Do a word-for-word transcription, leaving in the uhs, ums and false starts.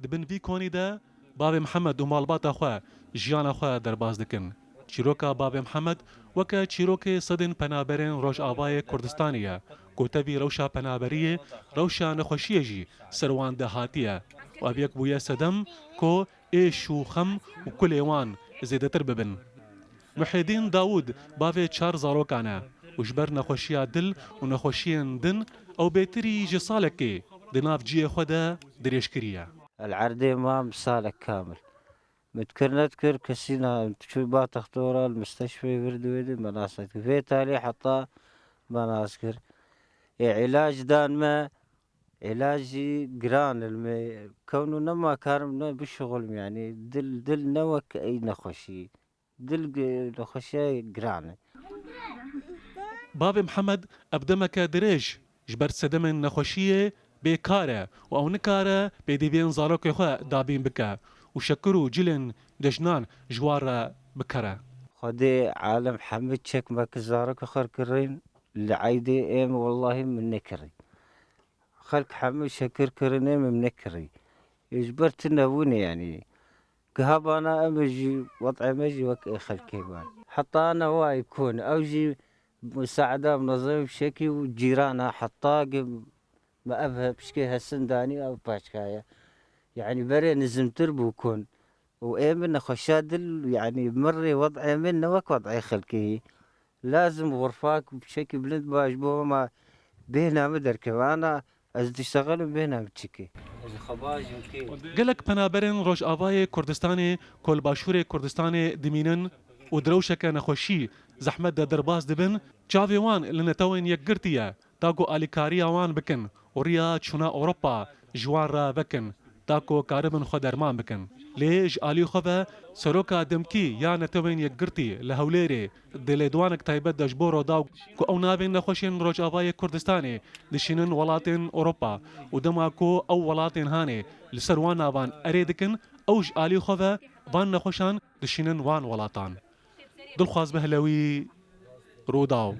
Di bin vî konî de bavê Mihemed û malbata xwe jiyana xwe derbas dikin. Çîroka bavê Mihemed weke çîrokê sedên penaberên Rojavayê Kurdistanê ye, ku tevî rewşa penaberiyê, rewşa nexweşiyê jî ser wan de hatiye û ev yek bûye sedem ku êş û xem û kulê wan zêdetir bibin. Muhyiddin Dawud bavê çar zarokan e û ji ber nexweşiya dil û nexweşiyên din ew bêtirî ji salekê di nav cihê xwe de dirêj kiriye. Li erdê mam salek kamil. Min dikir nedikir, kesî na, çû ba textora li misteshfê vir di wê de me nas nekir. Vê talê heta me nas kir. Ê îlac dan me, îlac jî giran li me. Kewno nema karim ne bişixulim, yanî dil, dil ne wek ey nexweşî. Dil gi-, nexweşiya giran e. Bavê Mihemed ev demeke dirêj ji ber sedemên nexweşiyê bêkar e û ew nikare pêdiviyên zarokê xwe dabîn bike û şekir û cilên cejnan ji wan re bikere. Xwedê alem hemî çek me ki zarokê xwe kirin, li eydê êm wellahî min nekirî. Xelk hemî şekir kirin êm min nekirî. Ê ji ber tu nebûne yanî. Giha bana em jî, wed'ê me jî wek ê xelkê ban. Heta ana wayî kon, ew jî musaeda minezem şekî û cîrana heta gi me ev he-, pişkê hesin danî ev paçka ye. Yanî berê nizimtir bû kon. Û ê min nexweşa dil, yanî min rê wed'ê min ne wek wed'ê xelkê yî. Lazim xurfak û pişekî bilind ba ji bo hema bêhna min derkeve. Ana ez diştexelim bêhna min çikê. Ez xebajim kê. Gelek penaberên Rojavayê Kurdistanê ku li Başûrê Kurdistanê dimînin û di rewşeke nexweşî zehmet de derbas dibin, çavê wan li Netewên Yekgirtî ye, ta ku alîkariya wan bikin û riya çûna Ewropa ji wan re vekin, ta ku karibin xwe derman bikin. Lê ji alî xwe ve seroka demkî ya Netewên Yekgirtî li Hewlêrê di lêdwanek taybet de ji bo Rûdaw ku ew navên nexweşên Rojavayê Kurdistanê dişînin welatên Ewropa û dema ku ew welatên hanê li ser wan navan erê dikin, ew ji alî xwe ve van nexweşan dişînin wan welatan. Dilxwaz Behlewî, Rûdaw.